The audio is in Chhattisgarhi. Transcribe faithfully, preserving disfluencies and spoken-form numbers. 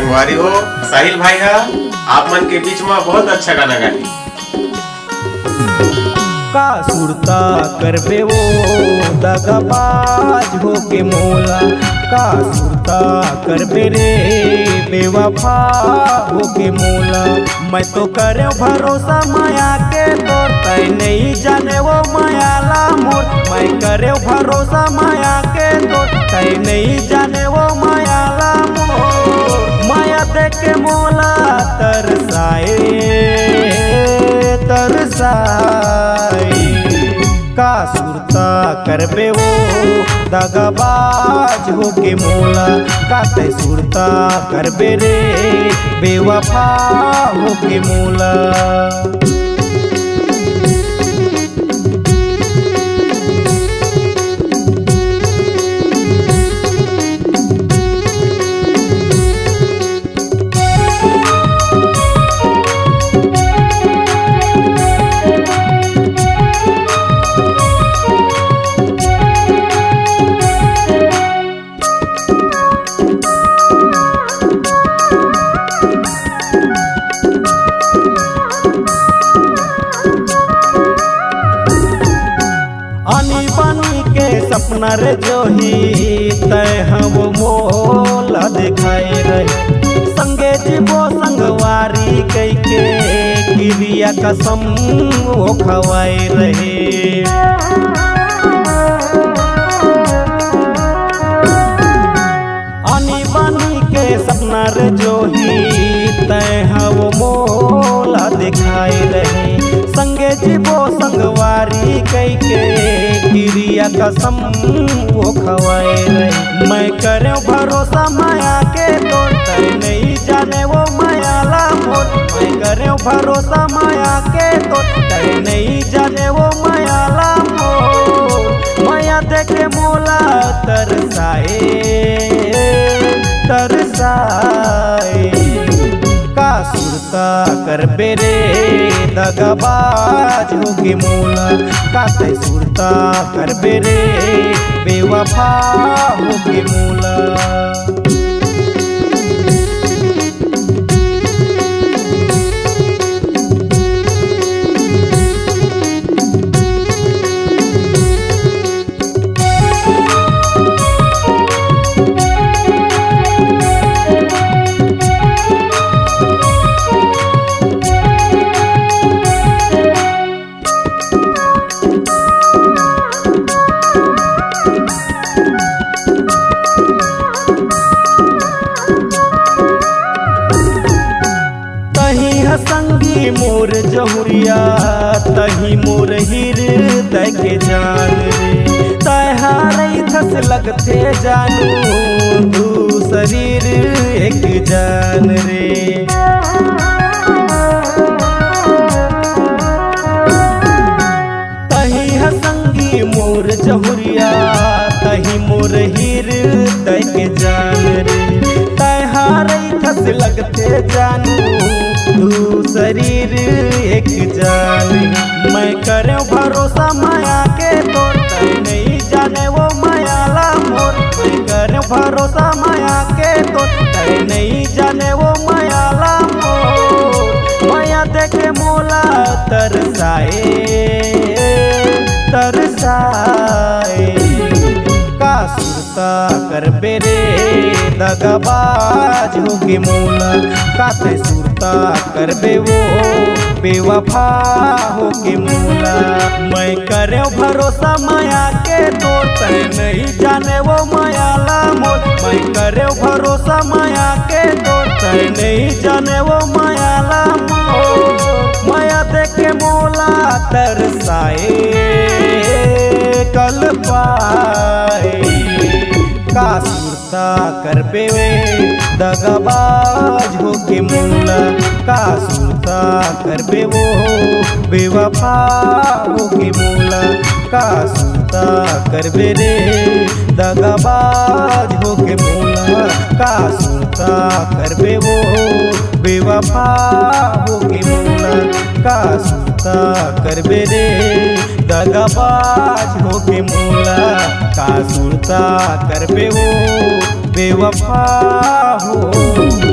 वारी हो, साहिल भाई हा आप मन के बीच में बहुत अच्छा गाना गाही। का सुरता करबे वो दगाबाज होके मोला, का सुरता करबे रे बेवफा होके मोला। मैं तो करेव भरोसा माया के तोर, तै नहीं जाने वो माया ला मोर। मैं करेव भरोसा माया के तोर, तै नहीं जाने वो माया ला मोर। माया देख के मोला तरसाए, तरसाए। का सुरता करबे वो दगाबाज होके मोला, का तै सुरता करबे रे बेवफा होके मोला। आनी बानी के सपना रे जोही, तै हव मोला देखाए रहे। संगे जीबो संगवारी कहिके, किरिया कसम वो खवाए रहे। आनी बानी के सपना रे जोही, तै हव मोला देखाए रहे। संगे जीबो संगवारी कहिके, किरिया कसम वो खवाए रहे। मैं करेव भरोसा माया के तोर, तै नहीं जाने वो माया ला मोर। मैं करेव भरोसा माया के तोर, तै नहीं जाने वो माया ला मोर। माया देख के मोला तरसाए, तरसाए। का सुरता करबे रे दगाबाज होके मोला, का तै सुरता करबे रे बेवफा होके मोला। तही ह संगी मोर जहुरिया, तही मोर हृदय के जान रे। तै हारई थस लगथे जानू, दू शरीर एक जान रे। तही ह संगी मोर जहुरिया, तही मोर हृदय के जान रे। तै हारई थस लगथे जानू, दू शरीर एक जान। मैं करेव भरोसा माया के तोर, तै नहीं जाने वो माया ला मोर। मैं करेव भरोसा माया के तोर, तै नहीं जाने वो माया ला मोर। माया देख के मोला तरसाए, तरसाए। का सुरता करबे रे दगाबाज होके मोला, का तै सुरता करबे वो बेवफा होके मोला। मैं करेव भरोसा माया के तोर, तै नहीं जाने वो माया ला मोर। मैं करेव भरोसा माया के तोर, तै नहीं जाने वो माया ला मोर। माया देख के मोला तरसाए, कलपाए। का सुरता करबे वे दगाबाज होके मोला, का सुरता करबे वो बेवफा होके मोला। का सुरता करबे रे दगाबाज होके मोला, का सुरता करबे वो बेवफा होके मोला। का सुरता करबे रे दगाबाज होके मोला, का सुरता करबे वो बेवफा होके